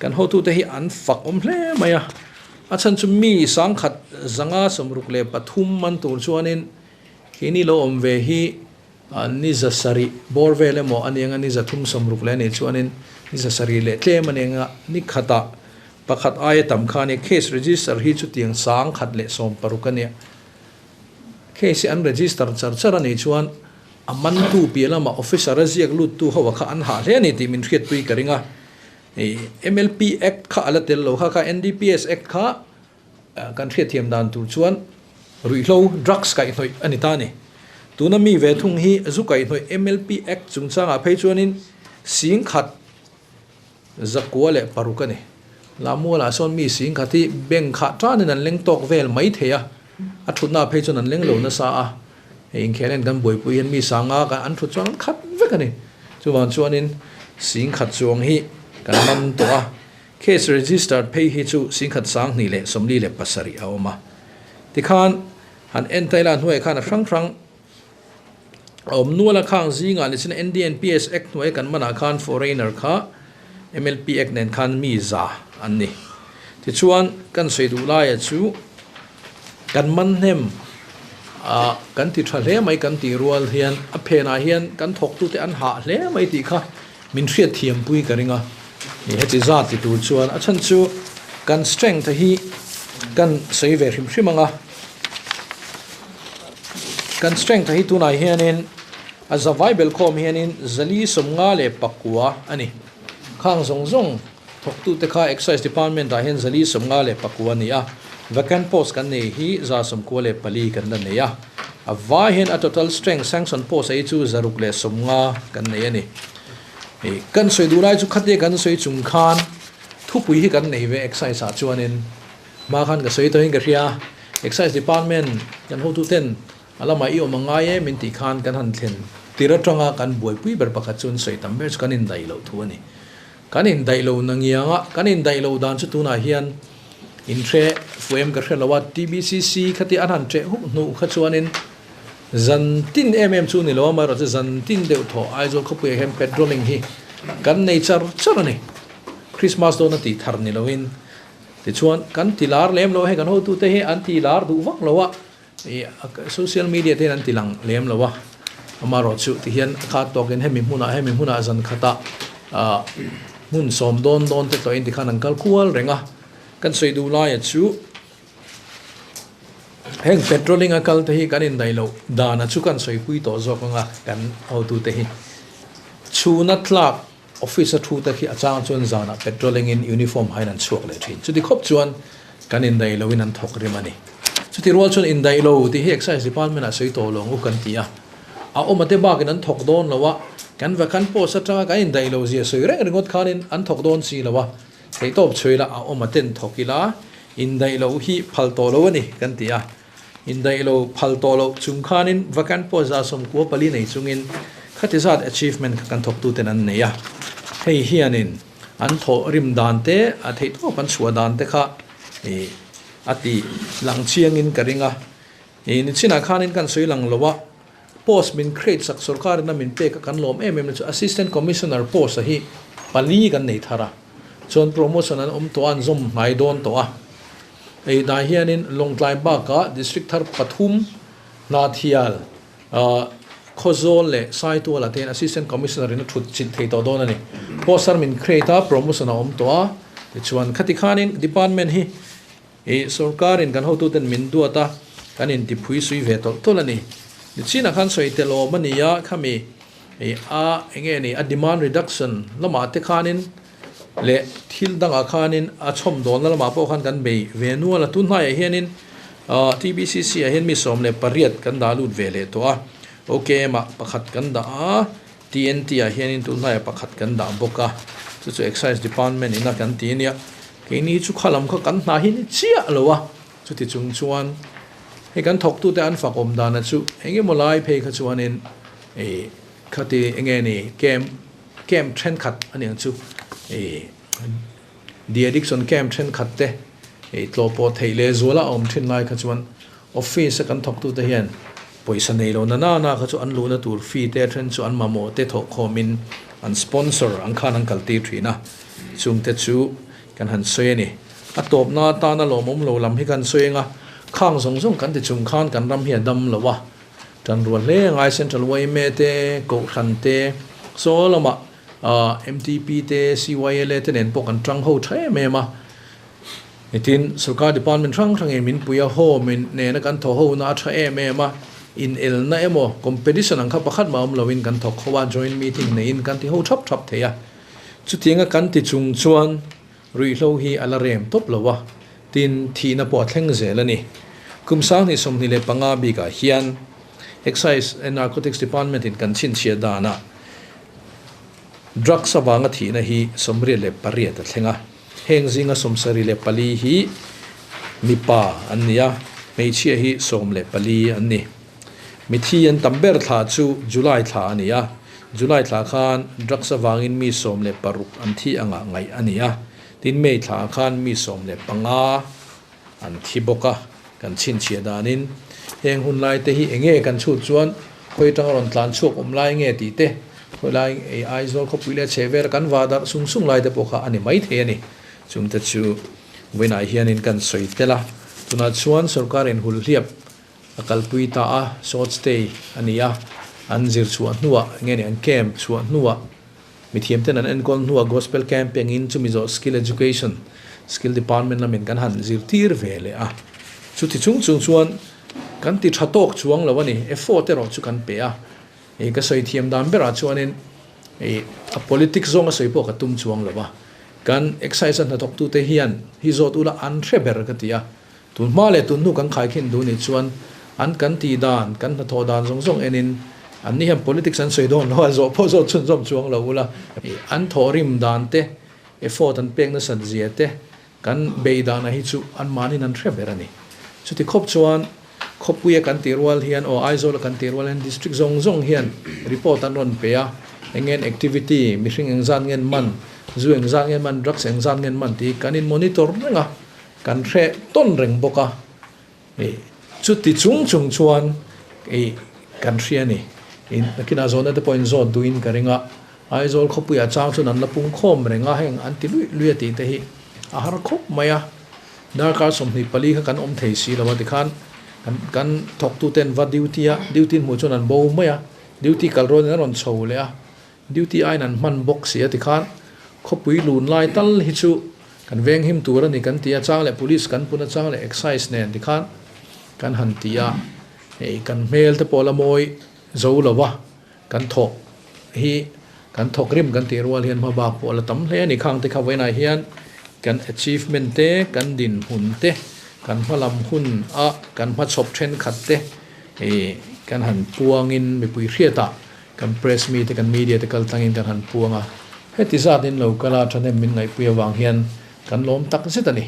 Kan hotute hi an fak awm hle mai a, a chhan chu mi sangkhat 563 man tur chuanin keini lo awm ve hi ni 700 bawr vel emaw a ni anga ni 360 leh a nih chuanin ni 700 leh tlem a ni anga ni khatah pakhat aia tam kha a nia. Case register hi chutiang 116 a nia. Case hi an register char char a nih chuan a mantu piah lamah officer a ziak luttu ho a kha an hah hle a ni tih min hriatpui ka ring a. MLP Act kha a la tel lo kha kha NDPS Act kha kan hriatthiam dan tur chuan ruihhlo, drugs, kaihhnawih a ni ta a ni. Tuna mi ve thung hi zu kaihhnawih MLP Act chungchangah phei chuanin 10,106 a ni. Lamualah sawn mi 10,000 hi bank khah tanin an leng tawk vel mai thei a, a thutnaah phei chuan an leng lo nasa a. Hei inkhel hian kan buaipui hian mi sanga kan an thut chuan an khat vek a ni. Chuvang chuanin 10,000 chuang hi kan man tawh a, case registered phei hi chu 10,247 a awm a. Tikhan han en ta ila hnuaiah khan a hrang hrang a awm nual a, khang zingah ni chin NDNPS Act hnuaia kan manah khan foreigner kha MLP Act nen khan mi za an ni. Tichuan kan sawi duh laia chu Kan man hnem a kan ti tha hle mai kan tih rual hian a phenah hian kan thawktute an hah hle mai tih kha min hriat thiam pui ka ring a. Ni heti zat ti tur chuan a chhan chu kan strength hi kan sawi ve hrim hrim ang a. Kan strength hi tunah hianin a zavai belkhawm hianin 459 a ni. Khang zawng zawng Thawktute kha Excise Department ah hian 459 a ni a, vacant post kan nei hi 94 kan la nei a. A vai hian a total strength sanction post a hi chu 650 kan nei a ni. Kan sawi duh lai chu khatia kan sawi chung khan thupui hi kan nei ve Excise ah chuanin hma khan ka sawi tawhin ka hria a, Excise Department kan hotuten a lamah i awm a ngai e min tih khan kan han thlen tir atanga kan buaipui ber pakhat chu an sawi tam ber chu kan indaih loh thu a ni. Kan indaih lo na ngiang a, kan indaih lo dan chu tunah hian inhre fuh em ka hre lo a, TBCC khati an han ṭeh huk hnuh kha chuanin zan tin em em chu ni lo amaherawhchu zan tin deuh thaw Aizawl khawpuiah hian patrolling hi kan nei char char a ni. Christmas dawn a tih thar ni loin tichuan kan ti lar lem lo a, hei kan hotute hi an ti lar duh vak lo a, Social media te hian an ti lang lem lo a, amaherawhchu ti hian a khat tawkin hemi hmunah hemi hmunah zan khatah hmun sawm dawn dawn te tawhin tikhan an kal kual reng a, kan sawi duh laia chu heng patrolling a kal te hi kan indaih loh dana chu kan sawi pui tawh zawk anga kan hotute hi chhuna tlak office a thu te khi a chang chuan zanah patrolling in uniform hain an chhuak leh thin. Chuti khawp chuan kan indaih loin an thawk rim a ni. Chuti rual chuan indaih lo tih hi Excise Department ah sawi tawh lo ang u kan ti a. A awm a te bakin an thawk dawn lo a, kan vacant post atanga kan indaih lo zia sawi reng ringawt khanin an thawk dawn si lo a. Theihtawp chhui ila a awm a ten thawk ila indaih loh hi phal tawh lo a ni kan ti a. Indaih lo phal tawh loh chung khanin vacant post 94 nei chungin khati zat achievement kha kan thawktuten an nei a. Hei hianin an thawh rim dan te, a theihtawp an chhuah dan te kha a ti lang chiangin ka ring a. Nichinah khanin kan sawi lang lo a, post min create sak sorkarin a min pek a kan lawm em em na chu Assistant Commissioner post a hi pali kan nei thar a. Chuan promotion an awm tawh a, an zawm hnai dawn tawh a. Hei hnai hianin Lawngtlai bakah District thar pathum, Hnathial, Khawzawl leh Saitualah te hian Assistant Commissioner in a thut chilh thei tawh dawn a ni. Post thar min create a, promotion a awm tawh a, tichuan khati khanin Department hi ih sorkarin kan hotuten min duat a, kan intiphui sui ve tawlh tawlh a ni. Nichinah khan sawi tel awm a ni a, khami ih a enge ni a demand reduction lamah te khanin leh thil dangah khanin a chhawm dawnna lamah pawh khan kan bei ve nual a, tun hnaiah hianin TBCC ah hian mi 18 kan dah lut ve leh tawh a, OKM ah pakhat kan dah a, TNT ah hianin tun hnaiah pakhat kan dah bawk a, chu chu Excise Department ina kan ti ania, keini chu kha lam kha kan hna hi ni chiah lo a, chuti chung chuan hei kan thawktute an fak awm dana chu engemaw lai phei kha chuanin ih khati enge ni camp Camp thenkhat a ni ang chu ih de addiction camp thenkhat te ih tlawh pawh theih leh zuala a awm thin lai kha chuan office a kan thawktute hian pawisa nei lo na na kha chu an luhna tur fee te then chu an mamawh te thawhkhawmin an sponsor ang khan an kaltir thin a, chungte chu. kan han sawi a ni. A tawpna atana lawmawm lo lam hi kan sawi eng a, khang zawng zawng kan ti chung khan kan ram hi a dam lo a, tanrual hle a ngai Central yma te, Kohhran te, saw lamah MTP te, CYLA te nen pawh kan tang ho tha em em a. Nitin sorkar department hrang hrangin min pui a, home in nena kan thaw ho na a tha em em a, inelna emaw competition ang kha pakhat mah awm loin kan thawk ho a, joint meeting neiin kan ti ho thap thap thei a. Chutianga kan ti chung chuan ruihhlo hi a la rem tawp lo a, tin thihna pawh a thleng zel a ni. Kum 2025 bikah hian Excise and Narcotics Department in kan chhinchhiah danah drugs avanga thihna hi 88 a thleng a. Heng zinga 74 hi mipa an ni a, hmeichhia hi 14 an ni. Mithi an tam ber thla chu July thla a ni a, July thla khan drugs avangin mi 16 an thi anga ngaih a ni a, tin May thla khan mi 15 an thi bawk a, kan chhinchhiah danin heng hun lai te hi eng nge kan chhut chuan khawi atanga rawn tlan chhuak awm lai nge tih te, khawi lai ei Aizawl khawpui leh chhe vel kan va darh sung sung lai te pawh kha a ni mai thei a ni. Chungte chu vawiinah hianin kan sawi tel a, tunah chuan sorkar in hulhliap a kalpui ta a, short stay a ni a, an zir chhuah hnuah nge ni an camp chhuah hnuah mithiam ten an enkawl hnuah gospel camping in chumi zawh skill education skill department lamin kan han zirtir ve leh a, chuti chung chung chuan kan ti tha tawk chuang lo a ni, effort erawh chu kan pe a, ih ka sawi thiam dan berah chuanin ih a politics zawnga sawi pawh ka tum chuang lo a, kan excise a hnathawktute hian hi zawt ula an hre ber ka ti a. Tun hma leh tun hnu kan khaikhin duh nih chuan an kan tih dan, kan hnathawh dan zawng zawng enin an ni hian politics an sawi dawn lo a, zawh pawh zawh chhunzawm chuang lo ula. An thawhrim dan te, effort an pek nasat zia te, kan bei danah hi chu anmahniin an hre ber a ni. Chuti khawp chuan khawpuia kan tih rual hian aw Aizawla kan tih rual hian district zawng zawng hian report an rawn pe a, eng nge activity, mihring engzat nge an man, zu engzat nge an man, drugs engzat nge an man tih hi kan in monitor reng a. Kan hreh tawn reng bawk a, ih chuti chung chung chuan ih kan hria a ni. Ih nakinah zawhna te pawh in zawt duhin ka ring a, Aizawl khawpuiah chang chuan an la pung khawm reng a, heng an ti luih luih a tih te hi a har khawp mai a. Darkar 24 kha kan awm thei si lo a tikhan kan kan thawktuten va duty a, duty hmuh chuan an bo mai a, duty kal rualin an rawn chho leh a, Duty aiin an hman bawk si a tikhan khawpui lun lai tal hi chu kan veng him tur a ni kan ti a, chang leh police kan pun a, chang leh excise nen tikhan kan han ti a, hei kan hmel te pawh la mawi zo lo a, kan thawk hi kan thawk rim kan tih rual hian hmabak pawh la tam hle a ni. Khang te kha vawiinah hian kan achievement te, kan dinhmun te, kan hmalam hun a kan hmachhawp thenkhat te hei kan han puangin mipui hriatah Kan press mi te kan media te kal tlangin kan han puang a, heti zat in lo kal a thahnem min ngaihpui avang hian kan lawm tak zet a ni.